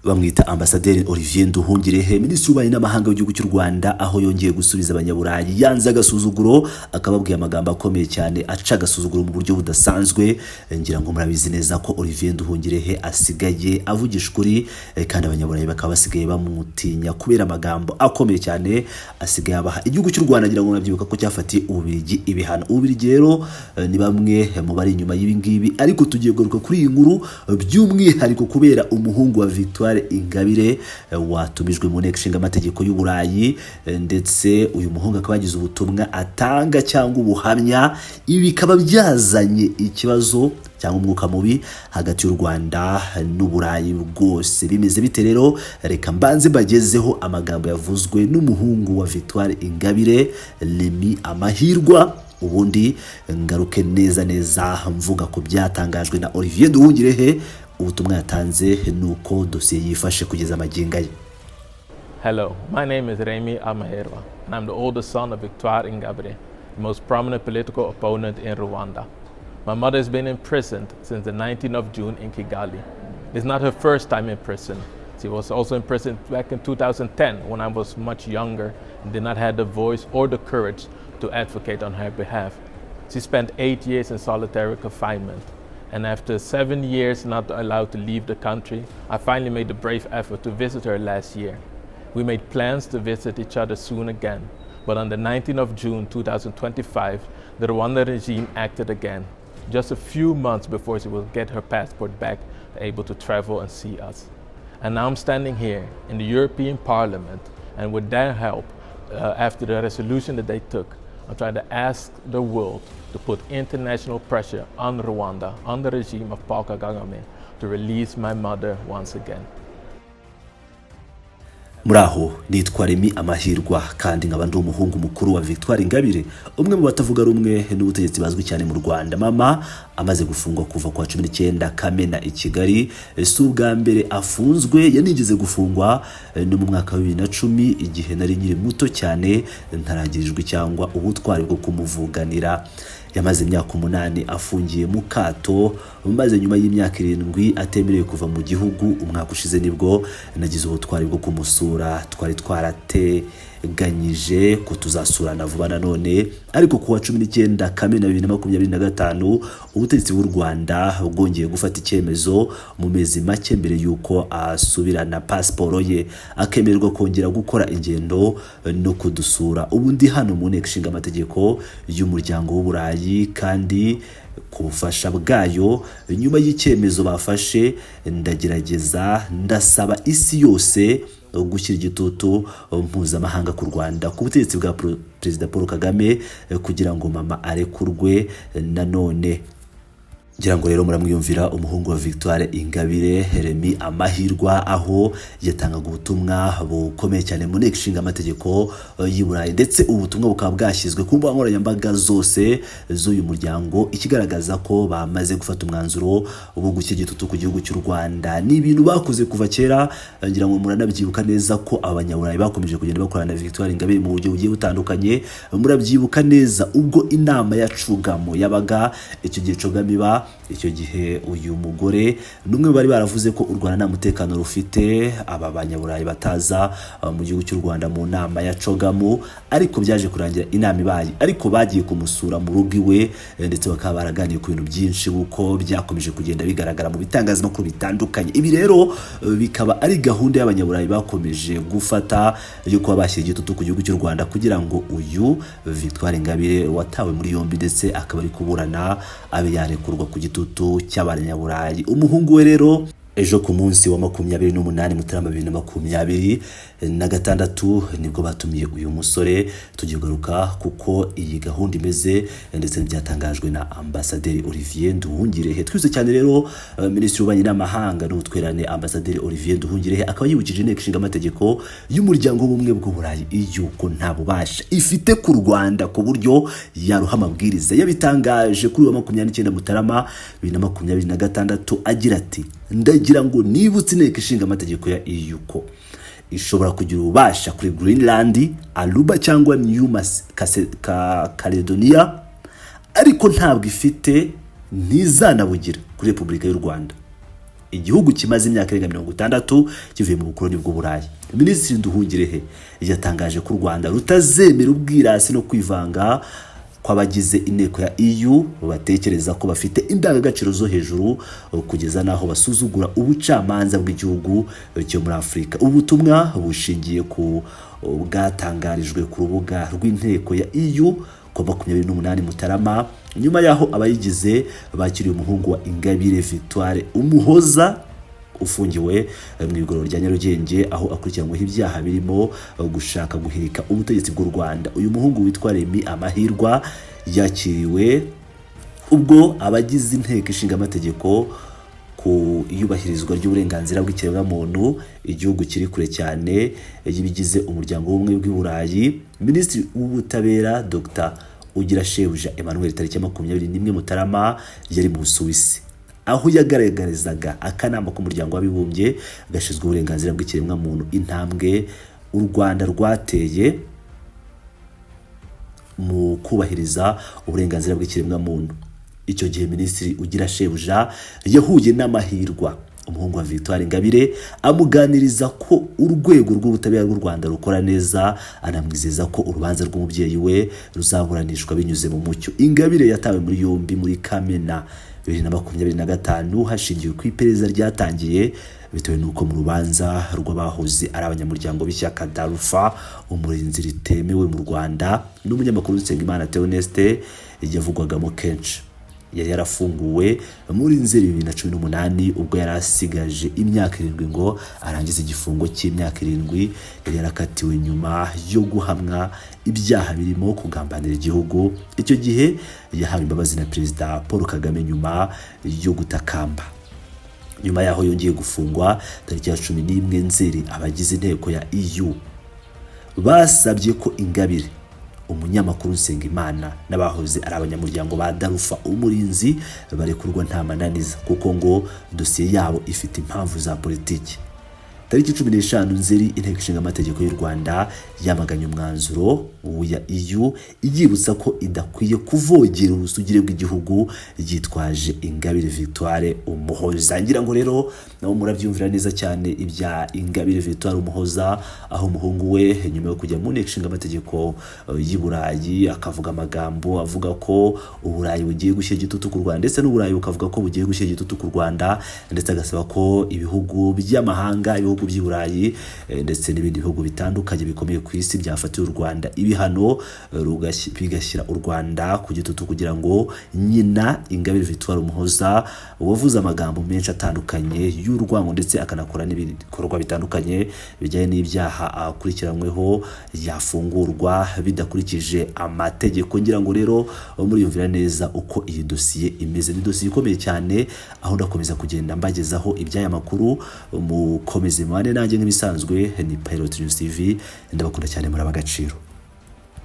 Bamwita Ambasaderi Olivier Nduhungirehe, Minisitiri w'Ububanyi n'Amahanga w'igihugu cy'u Rwanda, aho yongeye gusubiza Abanyaburayi yanze agasuzuguro, akababwiye amagambo akomeye cyane aca agasuzuguro mu buryo budasanzwe. Ngira ngo murabizi neza ko Olivier Nduhungirehe asigaye avugisha ukuri, kandi Abanyaburayi bakaba basigaye bamutinya kubera amagambo akomeye cyane asigaye abaha. Igihugu cy'u Rwanda, ngira ngo murabyibuka ko cyafatiye Ububiligi ibihano. Ububiligi rero ni bamwe mu bari inyuma y'ibi ngibi, ariko tugiye kugaruka kuri iyi nkuru by'umwihariko kubera umuhungu wa Victoire Ingabire watumijwe mu Nteko Ishinga Amategeko y'u Burayi, ndetse uyu muhungu akaba yagize ubutumwa atanga cyangwa ubuhamya. Ibi bikaba byazanye ikibazo cyangwa umwuka mubi hagati y'u Rwanda n'Uburayi bwose. Bimeze bite rero? Reka mbanze mbagezeho amagambo yavuzwe n'umuhungu wa Victoire Ingabire, Remy Amahirwa, ubundi ngaruke neza neza mvuga ku byatangajwe na Olivier Nduhungirehe. Ubutumwa yatanze ni uko dosiye yifashe kugeza amagingo ye. Hello, my name is Remy Amahirwa, and I'm the oldest son of Victoire Ingabire, the most prominent political opponent in Rwanda. My mother has been imprisoned since the 19th of June in Kigali. It's not her first time in prison. She was also imprisoned back in 2010 when I was much younger and did not have the voice or the courage to advocate on her behalf. She spent 8 years in solitary confinement. And after 7 years not allowed to leave the country, I finally made the brave effort to visit her last year. We made plans to visit each other soon again, but on the 19th of June 2025, the Rwanda regime acted again, just a few months before she will get her passport back, able to travel and see us. And now I'm standing here in the European Parliament, and with their help, after the resolution that they took, I'm trying to ask the world to put international pressure on Rwanda, on the regime of Paul Kagame, to release my mother once again. Muri aho, nitwa Remy Amahirwa, kandi nkaba ndi umuhungu mukuru wa Victoire Ingabire, umwe mu batavuga rumwe n'ubutegetsi bazwi cyane mu Rwanda. Mama amaze gufungwa kuva kwa 19 Kamena i Kigali. Si ubwa mbere afunzwe, yanigeze gufungwa no mu mwaka wa 2010, igihe nari nkiri muto cyane, ntaragirijwe cyangwa ubutwari bwo kumuvuganira. Yamaze imyaka 8 afungiye mu kato, maze nyuma y'imyaka 7 atemerewe kuva mu gihugu, umwaka ushize nibwo nagize ubutwari bwo kumusura. Twari twarateganyije ko tuzasurana vuba nanone, ariko ku wa 19 Kamena 2025 ubutegetsi bw'u Rwanda bwongeye gufata icyemezo, mu mezi make mbere y'uko asubirana pasiporo ye, akemererwa kongera gukora ingendo no kudusura. Ubu ndi hano mu Nteko Ishinga Amategeko y'Umuryango w'Uburayi, kandi ku bufasha bwayo, nyuma y'icyemezo bafashe, ndagerageza ndasaba isi yose gushyira igitutu mpuzamahanga ku Rwanda, ku butegetsi bwa Perezida Paul Kagame, kugira ngo mama arekurwe nanone. Ngira ngo rero muramwiyumvira, umuhungu wa Victoire Ingabire, Remy Amahirwa, aho yatangaga ubutumwa bukomeye cyane mu Nteko Ishinga Amategeko y'i Burayi, ndetse ubu butumwa bukaba bwashyizwe ku mbuga nkoranyambaga zose z'uyu muryango, ikigaragaza ko bamaze gufata umwanzuro wo gushyira igitutu ku gihugu cy'u Rwanda. Ni ibintu bakoze kuva kera. Ngira ngo muranabyibuka neza ko Abanyaburayi bakomeje kugenda bakorana na Victoire Ingabire mu buryo bugiye butandukanye. Murabyibuka neza ubwo inama ya CHOGM yabaga icyo gihe, CHOGM iba icyo gihe, uyu mugore n'umwe bari baravuze ko u Rwanda nta mutekano rufite, aba Banyaburayi bataza mu gihugu cy'u Rwanda mu nama ya CHOGM, ariko byaje kurangira inama ibaye, ariko bagiye kumusura mu rugo iwe, ndetse bakaba baraganiye ku bintu byinshi nk'uko byakomeje kugenda bigaragara mu bitangazamakuru bitandukanye. Ibi rero bikaba ari gahunda y'Abanyaburayi bakomeje gufata yo kuba bashyira igitutu ku gihugu cy'u Rwanda kugira ngo uyu Victoire Ingabire watawe muri yombi ndetse akaba ari kuburana abe yarekurwa ku gitutu cy'Abanyaburayi. Umuhungu we rero, ejo ku munsi wa 28 Mutarama 2026 nibwo batumiye uyu musore. Tugiye kugaruka kuko iyi gahunda imeze ndetse n'ibyatangajwe na Ambasaderi Olivier Nduhungirehe. Twese cyane rero, Minisitiri w'Ububanyi n'Amahanga n'Ubutwererane, Ambasaderi Olivier Nduhungirehe, akaba yibukije Inteko Ishinga Amategeko y'Umuryango w'Ubumwe bw'Uburayi yuko nta bubasha ifite ku Rwanda ku buryo yaruha amabwiriza. Yabitangaje kuri wa 29 Mutarama 2026, agira ati: "Ndagira ngo nibutse Inteko Ishinga Amategeko ya EU ko ishobora kugira ububasha kuri Greenland, Aruba cyangwa New Caledonia, ariko ntabwo ifite, ntizanabugira kuri Repubulika y'u Rwanda." Igihugu kimaze imyaka irenga 60 kivuye mu bukoloni bw'Uburayi. Minisitiri Nduhungirehe yatangaje ko u Rwanda rutazemera ubwirasi no kwivanga kw'abagize inteko ya EU batekereza ko bafite indangagaciro zo hejuru kugeza n'aho basuzugura ubucamanza bw'igihugu cyo muri Afurika. Ubu butumwa bushingiye ku bwatangarijwe ku rubuga rw'inteko ya EU ku 28 Mutarama, nyuma y'aho abayigize bakiriye umuhungu wa Ingabire Victoire Umuhoza ufungiwe mu igororero rya Nyarugenge, aho akurikiranyweho ibyaha birimo gushaka guhirika ubutegetsi bw'u Rwanda. Uyu muhungu witwa Remy Amahirwa yakiriwe ubwo abagize inteko ishinga amategeko ku iyubahirizwa ry'uburenganzira bw'ikiremwamuntu, igihugu kiri kure cyane y'ibigize Umuryango w'Ubumwe bw'i Burayi. Minisitiri w'Ubutabera Dr Ugirashebuja Emmanuel, tariki ya 21 Mutarama yari mu Busuwisi, aho yagaragarizaga akanama k'Umuryango w'Abibumbye gashinzwe uburenganzira bw'ikiremwamuntu intambwe u Rwanda rwateye mu kubahiriza uburenganzira bw'ikiremwamuntu. Icyo gihe Minisitiri Ugirashebuja yahuye n'Amahirwa, umuhungu wa Victoire Ingabire, amuganiriza ko urwego rw'ubutabera rw'u Rwanda rukora neza, anamwizeza ko urubanza rw'umubyeyi we ruzaburanishwa binyuze mu mucyo. Ingabire yatawe muri yombi muri Kamena 2025 hashingiwe ku iperereza ryatangiye bitewe n'uko mu rubanza rw'abahoze ari abanyamuryango b'ishyaka Dalfa Umurinzi ritemewe mu Rwanda n'umunyamakuru Nsengimana Theoneste yavugwagamo kenshi. Yari yarafunguwe muri Nzeri 2018, ubwo yari asigaje imyaka 7 ngo arangize igifungo cy'imyaka 7 yari yarakatiwe nyuma yo guhamwa ibyaha birimo kugambanira igihugu. Icyo gihe yahawe imbabazi na Perezida Paul Kagame nyuma yo gutakamba. Nyuma yaho yongeye gufungwa tariki ya 11 Nzeri. Abagize inteko ya EU basabye ko Ingabire, umunyamakuru Nsengimana n'abahoze ari abanyamuryango ba Dalfa Umurinzi barekurwa nta mananiza, kuko ngo dosiye yabo ifite impamvu za politiki. Tariki 15 Nzeri, Inteko Ishinga Amategeko y'u Rwanda yamaganye umwanzuro ya EU, iyibutsa ko idakwiye kuvogera ubusugire bw'igihugu yitwaje Ingabire Victoire Umuhoza. Ngira ngo rero nabo murabyumvira neza cyane ibya Ingabire Victoire Umuhoza, aho umuhungu we nyuma yo kujya mu Nteko Ishinga Amategeko y'i Burayi akavuga amagambo avuga ko Uburayi bugiye gushyira igitutu ku Rwanda, ndetse n'Uburayi bukavuga ko bugiye gushyira igitutu ku Rwanda, ndetse agasaba ko ibihugu by'amahanga, ibihugu by'i Burayi ndetse n'ibindi bihugu bitandukanye bikomeye ku isi byafatiye u Rwanda ibihano, bigashyira u Rwanda ku gitutu kugira ngo nyina Ingabire Victoire Umuhoza, wavuze amagambo menshi atandukanye y'urwango ndetse akanakora n'ibikorwa bitandukanye bijyanye n'ibyaha akurikiranyweho, yafungurwa bidakurikije amategeko. Ngira ngo rero muriyumvira neza uko iyi dosiye imeze. Ni dosiye ikomeye cyane, aho ndakomeza kugenda mbagezaho iby'aya makuru. Mukomeze mubane nanjye nk'ibisanzwe, ni Pilot News TV. Ndabakunda cyane, muri ab'agaciro.